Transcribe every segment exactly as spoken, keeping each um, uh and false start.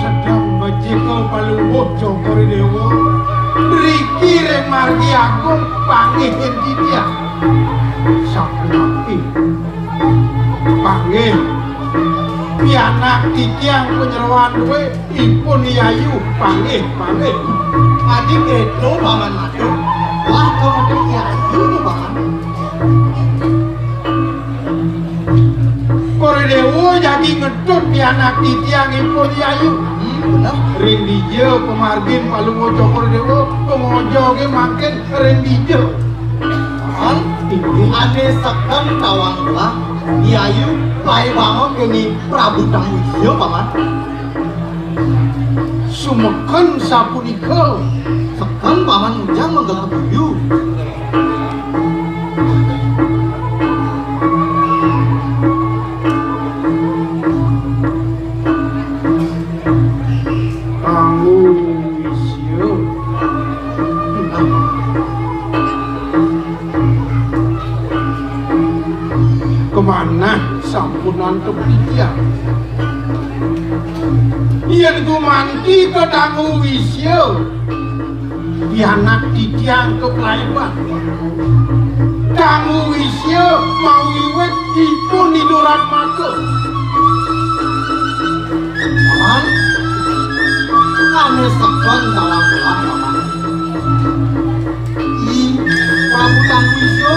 Sedeng becika Palungguh Cokor I Déwa. Mriki ring margi agung panggih titiang. Sapunapi? Panggih. Pianak titiang panyeroan duwé, ipun Yayu, panggih, panggih. Adi kéto, Paman matur. Wah, kok ada Yayu, Paman. Cokor I Déwa jagi ngedut pianak titiang ipun Yayu. Hmm, bener. Ring dija pamargin Palungguh Cokor I Déwa, pangaja gén mangkin ring dija. Paman, inggih. Ané seken tawang gelah, Yayu, paibanga geni Prabu Tangwisya, Paman. Sumeken sapunika. Seken Paman Ujang manggelah guyu. Tangwisya. Kamanah sampun antep titiang. Yén gumanti ka Tangwisya, pianak titiang kaplaibang. Tangwisya mawiwit ipun iduran maka. Paman, ané seken tawang gelah, Paman. I, Prabu Tangwisya,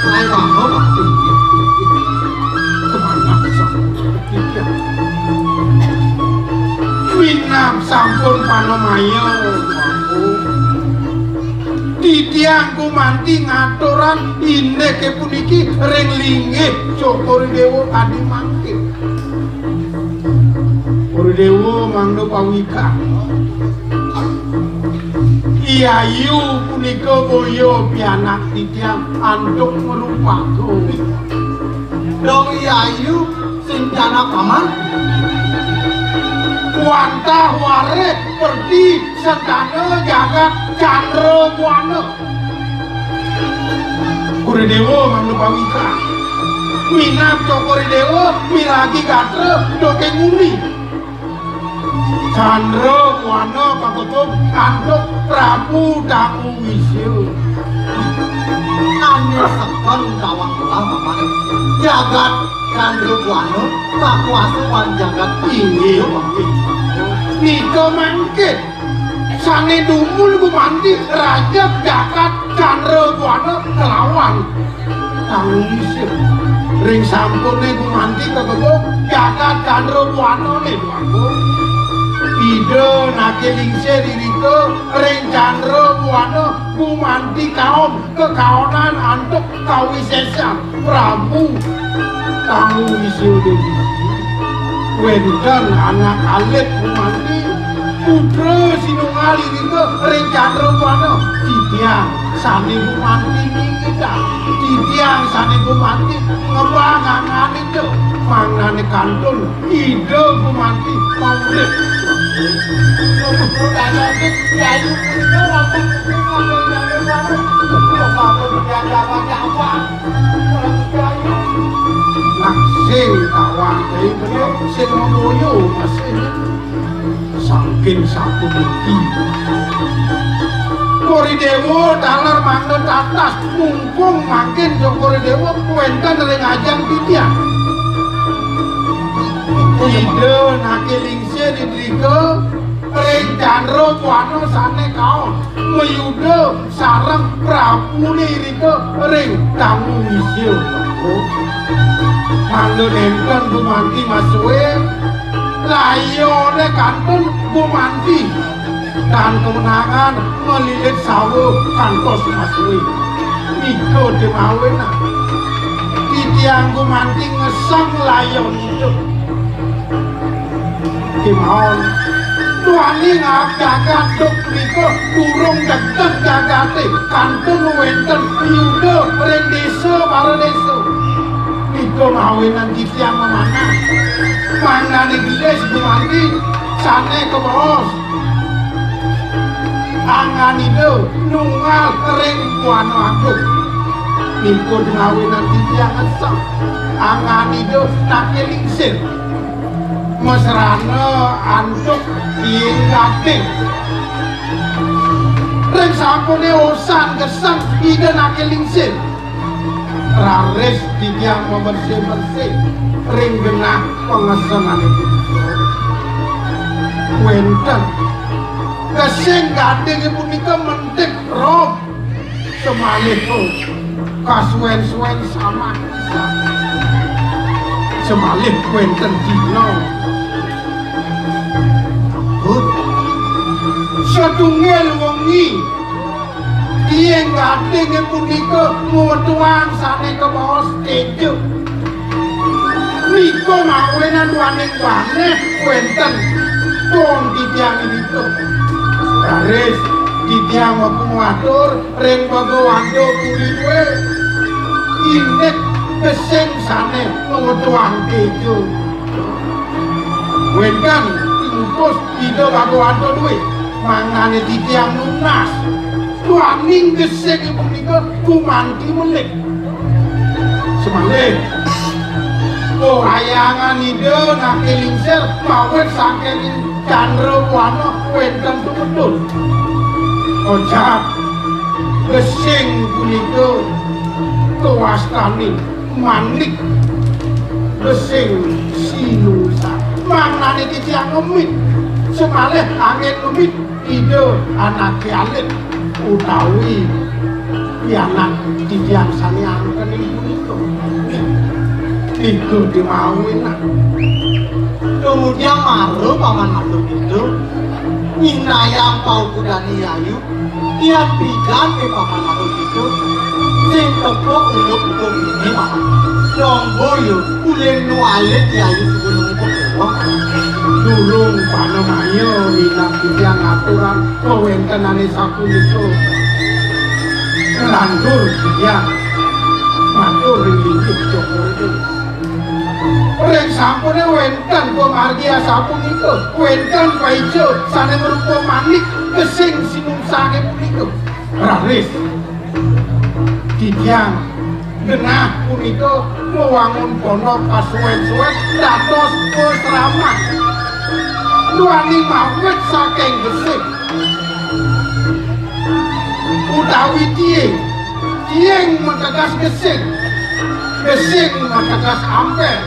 rai mama, Paman. Kamanah sampun titiang. Minab sampun panamaya, Prabu. Titiang gumanti ngaturang indiké puniki ring linggih Cokor I Déwa kadi mangkin. Cokor I Déwa mangda pawikan. Yayu punika boya pianak titiang antuk marupaga. Dong Yayu sing janak Paman. Wantah warih perti sentana jagat Candrabuana. Cokor I Déwa mangda pawikan. Minab Cokor I Déwa miragi gatra duké nguni. Candrabuana kaketum antuk Prabu Tangwisya. Ané seken tawang gelah, Paman. Jagat Candrabuana kakuasa wan jagat. Inggih, Paman. Nika mangkin sané dumun gumanti raja jagat Candrabuana kelawan Tangwisya. Ring sampuné gumanti kagebug jagat Candrabuanané, Prabu. Ida naké lingsir irika ring Candrabuana gumanti kaon, kekaonan antuk kawisésan Prabu Tangwisya Déwi. Wénten anak alit gumanti, putra sinunggal irika ring Candrabuana. Titiang sané gumanti ngingitan. Titiang sané gumanti ngembangang anita, mangdané kantun ida gumanti maurip. Naksih tawang, eh, bener, sing maboyo, masih. Saking sapuniki, Cokor I Déwa taler mangda tatas, mumpung mangkin Cokor I Déwa wénten ring ajeng titiang. Ida naké lingsir indrika ring Candrabuana sané kaon, mayuda sareng Prabuné irika ring Tangwisya. Mangda nénten gumanti masué, layoné kantun gumanti. Tan kemenangan malilit sawa kantos masué. Nika démawinan titiang gumanti ngeseng layon idup. Kémaon Tuaning jagat duk punika durung degdeg jagate, kantun wenten yuda ring desa para desa. Nika mawinan titiang mamanah. Mangdane gelis gumanti sane kabaos. Angan Ida nunggal ring Buana Agung. Nika mawinan titiang ngesang. Angan Ida nake lingsir. Masrana antuk ing gading. Ring sampune usan gesang Ida nake lingsir. Raris titiang mabersih-bersih ring genah pangesengane punika. Wenten gesing gadinge punika mentip rob semalih rob kasuwen-suwen samah pisan. Semalih wenten dina Hut. Satunggal wengi, tiyang gadinge punika ngwetuang sane kabaos teja. Nika mawinan duaning waneh wenten pon titiang nika. Raris titiang matur ring Bhagawanta Puri duwe. Indik gesing sane ngwetuang teja. Wenten tingkus Ida Bhagawanta duwe, mangdane titiang nunas. Duaning gesing punika gumanti melih. Semalih. Kawayangan Ida nake lingsir mawit saking Candra Buana wenten tumedun. Ojat gesing punika kawastanin manik gesing sinungsa. Mangdane titiang ngemit. Semalih anggen ngemit Ida anake alit utawi pianak titiang sane angkening punika. Nika dimawinan. Kemudian mara Paman matur gitu, nyinayang paukudane yayu, tian pidan ke Paman matur gitu, sing tepuk untuk hukum ini, Paman. Dong boyo, kulen nu alit yayu suku nunggu kewa. Durung panamaya minang titiang aturan kawentenane sapunika. Nglantur titiang matur ring inggih Joko Rede. Ring sampune wenten pamargi asapunika, wenten paija sane marupa manik gesing sinungsane punika. Raris titiang genah punika mawangun pondok kasuwen-suwen dados pasraman. Duaning mawit saking gesing utawi tiing. Tiing mateges gesing. Gesing mateges ampel.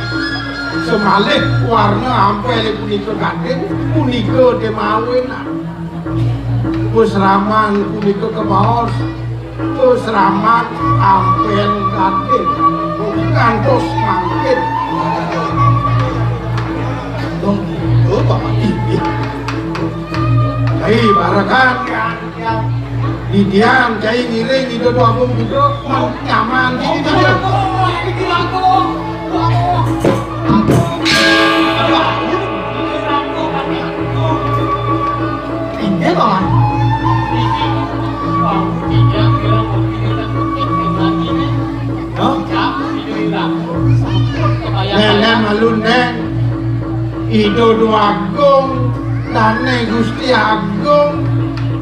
Semalih warna ampel punika gading, punika dimawinan. Pasraman punika kabaos pasraman ampel gading ngantos mangkin. Dong, lho, Bapak Ibu. Hei, barekan. Didian, cai ngiring, Ida Dwagung Putra, nyaman, gini, gini. Inggih, Paman. Hah? Nenen malu, Nen. Ida Dwagung, dane Gusti Agung,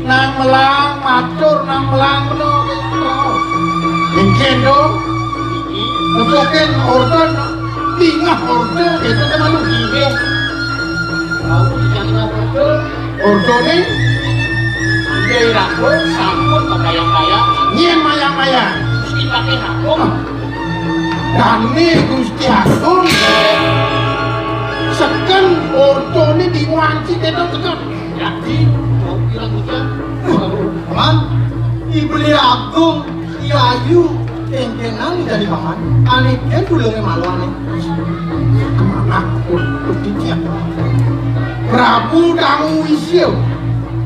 nang melang matur, nang melang meno. Mungkin dong, nepukin order, tingah order, gitu kan malu. Inggih. Tahu yang order. Ordone? Inggih, Ratu, sampun kebayang-bayang. Nyen mayang-mayang. Gusti Patih Agung. Ah. Dane Gusti Agung. Seken ordone diwanci ketok seken. Jadi, mau bilang hujan. Paman, I Beli Agung, I Ayu, kengkenan jani Paman. Ane ken dulunge maluane. Kemana pun petikian. Prabu Dangu Wisya.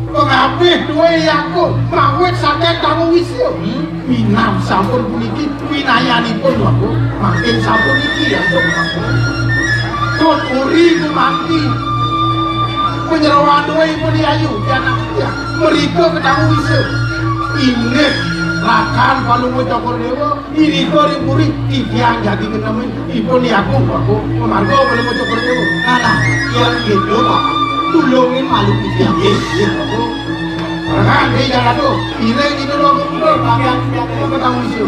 Pengabih duwe I Agung, mawit saking Dangu Wisya. Hmm? Minab sampun puniki winayanipun, Wagu. Mangkin sampun iki ya, Wagu. Tut uri gumanti. Jero anuhe ipun Ayu, pianak titiang. Mrika ketamu wisa. Inggih, rakan Palungguh Cokor Dewa, irika ring puri titiang jagi kenemin ipun Agung, Pak. Pamarga Palungguh Cokor Dewa. Nah, nah, tiang gitu, Pak. Tulungin malu titiang. Nggih, nggih, Pak. Rakan, nggih, Jang Ratu. Iring itu lho, Pak. Pianak titiang ketamu wisa.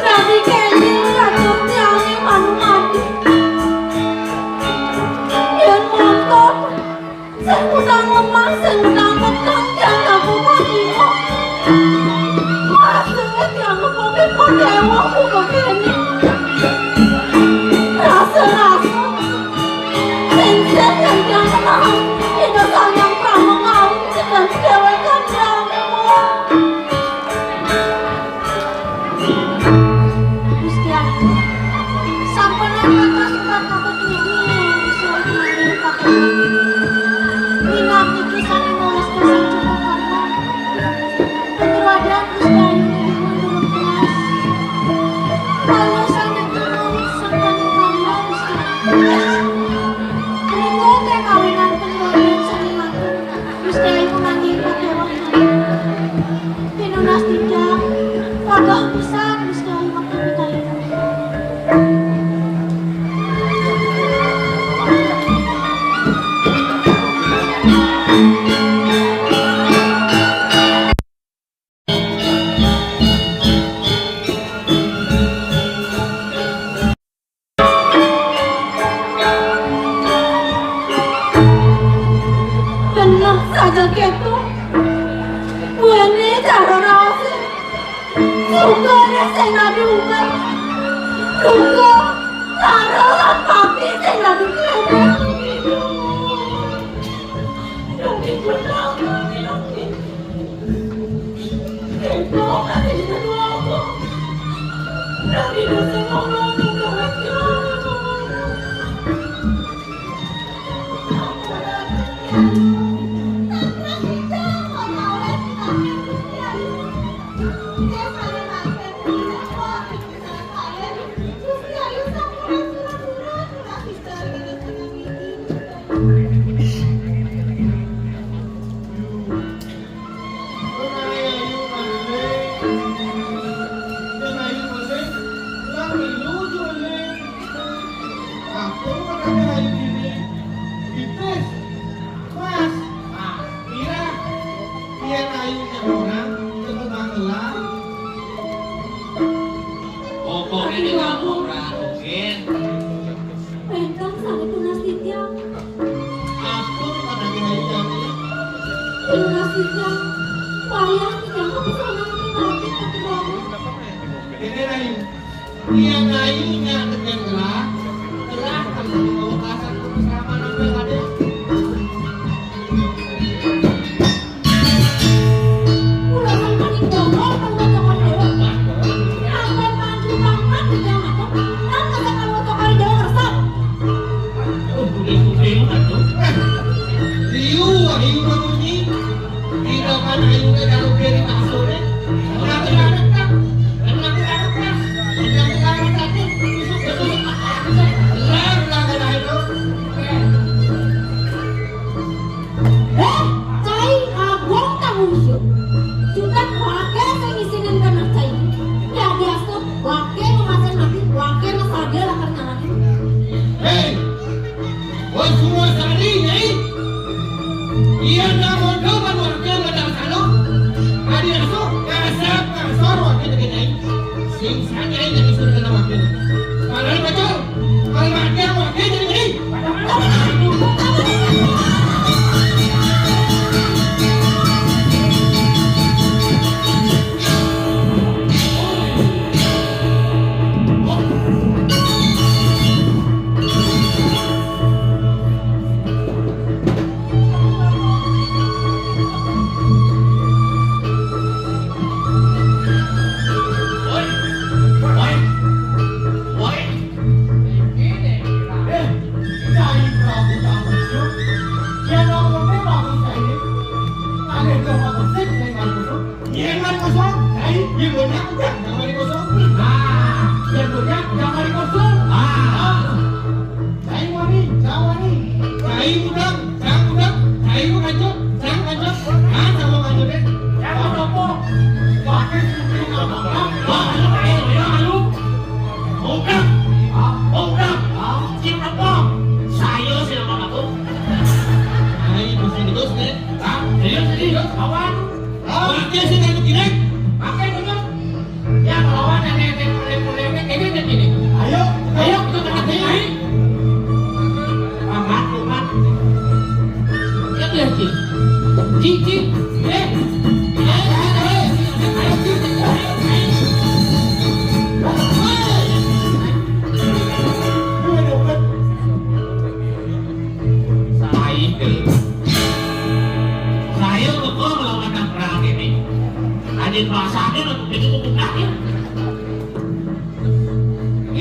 Dadi kenging atur tiangé manumadi. Yén montor, sing ngutang lemah, sing ngutang peteng, tiang kabur patimo. Masih tiang kepopit modéwa buka kéné. Rasa-rasa, sing sing yén tiang kenal, Ida Sang Hyang Pramangawit, sedang déwékan tiang. Gusti Agung, sampun antos umat kaping pitu ingkang bisa ngiring pakaryan. Minab niki sané molas dasar cukup karma. Penyuadan Gusti Agung durung telas. Malu sané turun sangkaning karma Gusti Agung. Mriko kekawinan penyuadan sané matur. Gusti Agung manggih pakaryan. Pinunas titiang, pageh pisan Gusti Ayu wektu pikayun. Bener saja kéto. Kuwi cara raosé. Sukané sing adu ungkar. Luka, lara lan pati sing adu klemé. Mas, ah, kira, kira ayu orang, ketebang gelar. Pokoknya di kampung Ranukin. Pénten sané tunas titiang. Ampun, Pak Haji Haji Jani. Tunas titiang. Wayah titiang kepesanan niki mati, Pak Gubernur. Ini, Rai. Yang Rai nya tekan gelah, gelah kan pembebasan selama enam belas hari. Kula sampun ing donya, panggoca Dewa. Ampun panjenengan titiang matur, lan masa panggoca Dewa ngersa. Oh, budi-budi, aduh. Liu, ayu, bunyi. Tidak kan ayu, kalau dia dimaksudnya. Kenapa tidak ada, Kak? Kenapa tidak ada, Kak? Kenapa tidak ada, Kak? Besok, besok, besok. Benar, benar, benar, itu. Éh, cai agung kang ungsuh. Sutan waké sing ngisinin kana cai. Yadiastu waké mamasen mati, waké masadia lakar nyalani. Héi, woi Sumosari, Nyai. Iya namun doman warga Bandarsana. Adiastu kasap kasor waké teke Nyai. Sing sanyai jadi surga waké. Padahal bocor.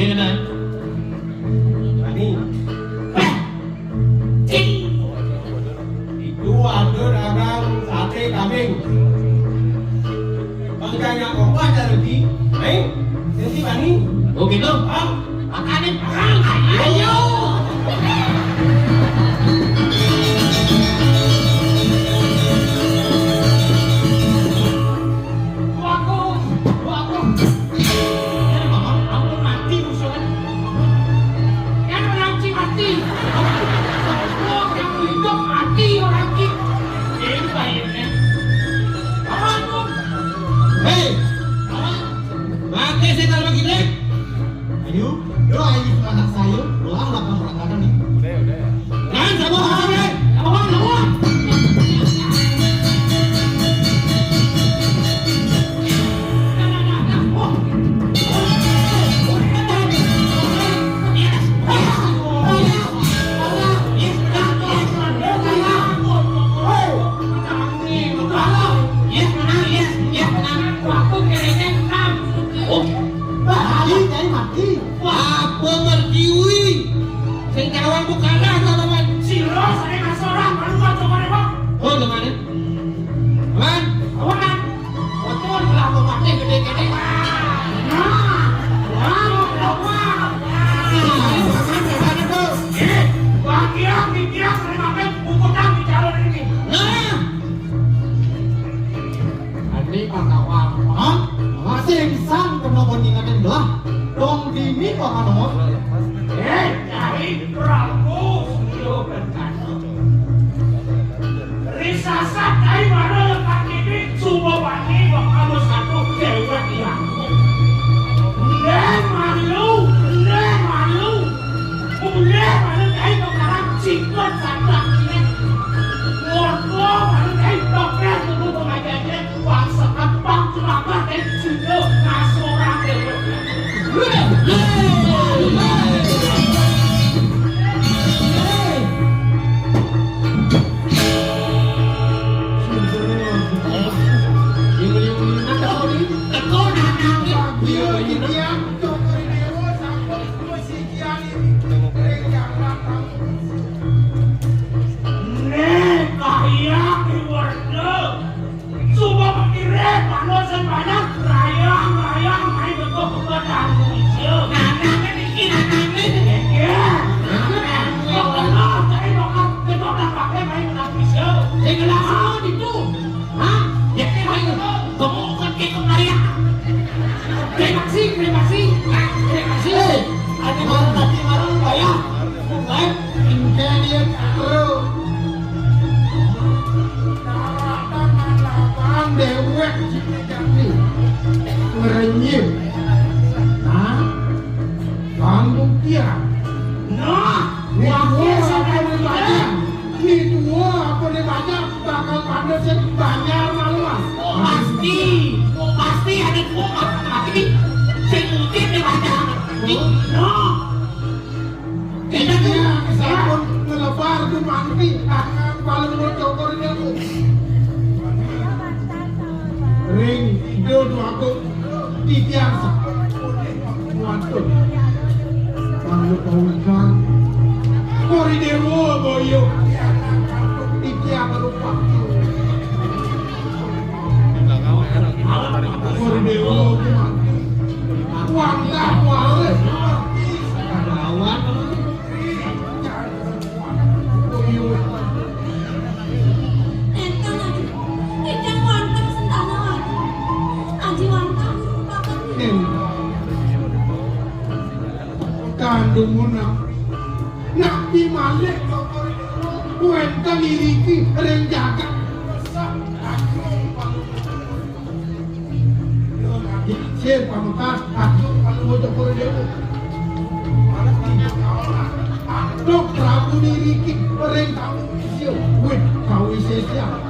Ini kan. Bani. Cing. Itu ada dagang sate kambing. Bang Jaya kok ada rezeki. Ayo, rezeki Bani. Oh gitu. Hah? Makanin. Ayo. Waduh, waduh. Ini Bapak ampun mati musuhnya. Kan orang ci mati. Orang yang hidup mati orang ci. Ini bayarnya. Bapak ampun. Hei, Bapak, pakai saya taruh gini. Ayo, doa ini anak saya, doa lapang berantakan nih. Udah, udah. Kan sama orang, eh? Apa, apa? Bahaya, cai mati. Apa mertiwi? Sing kawan bukan ada lawan. Si Ros, ada yang sorang, baru gua coba deh, Bang. Oh, gimana? Wan? Wan? Betul, lah, mau pakai gede-gede. Nah, wah, wah, wah. Nah, jangan, jangan, tuh. Eh, bagian, bagian, terima kasih, buku tang di calon ini. Nah. Ani mah kawan. Hah? Masih bisa kena kon ingetin belah. Dong dini kok anu. Eh, cari Prabu Suryo Kencana. Risasat cai mana lekat ini, suba wani bakal bersatu dewek yang. Ndeng malu, ndeng malu. Boleh mana cai kemarin sikut satu akhirnya. Ngorko mana cai tokres dulu pengajiannya. Bangsa kepang celaka dan sudah ngasorang dewek. Nih, kahya di warna. Suba pikirin, manusia banyak, rayang, rayang, main betul, betul, tanggung jawab. Nanangnya bikin, nanangnya. Iya. Kok kenal, cari bakal, betul, tak pakai, main menang bisa. Saya kenal sama itu. Hah? Ya, saya main. Kamu bukan kayak kemarin. Terima kasih, terima kasih. Hah? Terima kasih. Eh, ada marah tadi, marah lu bayar. Bukan. Engke dia karo. Daratan lapangan dewek sini jati. Ngerenyim. Nah, pambuktian. Nah, wakil apa nih baca? Nih dua apa nih baca? Bakal pada sing banyak maluan. Oh, pasti. Oh, pasti ada dua mati. Sing mungkin nih baca. Nah. Iya, sampun ngelebar gumanti, tangan paling mau cokor niku. Ring dodo aku titiang. Waduh. Kalau kau kan Kori Dewa boyo. Titiang lupa. Kori Dewa. Wantah waris. Lawan. Enteng, Aji. Enteng wanteng sentana, Aji. Aji wanteng guru papan. Kandungmu nak. Nak di malik kuwi enteng iriki ring jagat. Sir pamekas, aku kalau mau cokor dewa. Dok Prabu niriki, ring kamu isya. Wih, kau isya siap.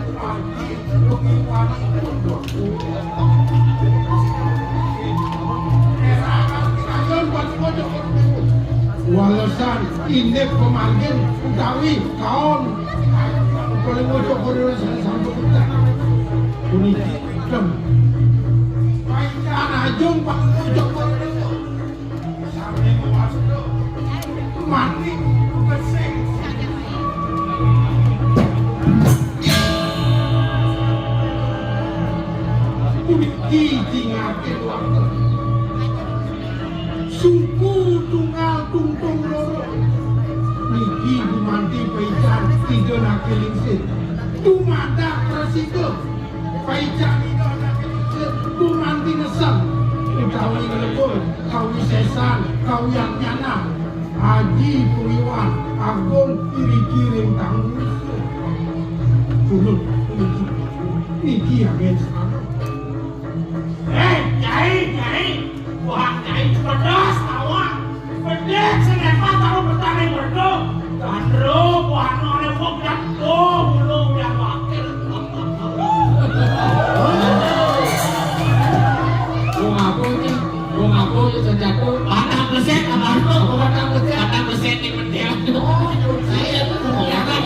Walesan, indik pemangkin, utawi kaon. Kalau mau cokor dewa, saya sambut kita. Puniki. Dem. Paican ajung pangujung. Tuku tunggal tungtung loro. Niki gumanti paican Ida Naki Lingsir. Dumadak prasida. Paican Ida Naki Lingsir gumanti nesen. Utawi nglebur, kawisésan, kawiyaknyanan. Aji Puriwan Agung iriki ring tanggul. Turun, turun. Niki angin salah. Eh, Nyai, Nyai. Buhan Nyai pedas tawang. Pedas sing épa tahu petani berdo. Gandro buhan oleh wong dan do bulu yang wakil. Wong apa iki? Wong apa iki senjata? Batang besek apa? Batang besek. Batang besek iki penting. Oh, iya.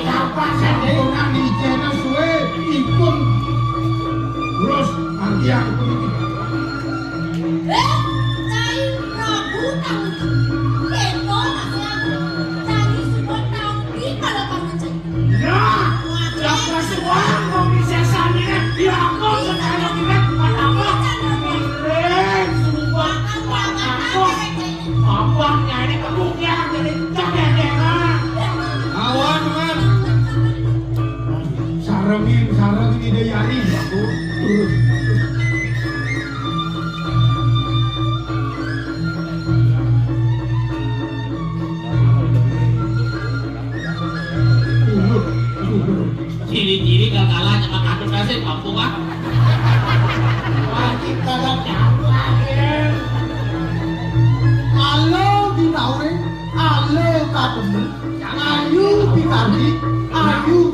Kapan sampunan ijéné suwé ipun terus margiang puniki. Eh, Nyai Prabu Tangki. Kéto nasih aku. Nyai suba tangki pada pangecek. Nah, yang kesuwun wong wisésané diaku sekarang ini pada apa? Miring, suba, apa? Abang nyai kebukian jadi cak. Awan, Mas. Sarengin, sarengin Ida Yari. Turun. Turun. Turun. Ciri-ciri gagalan sama kadut nasib kampung ah. Wajib kagak nyampe. Alo dinaure, alo kademel, ayu pikardi, ayu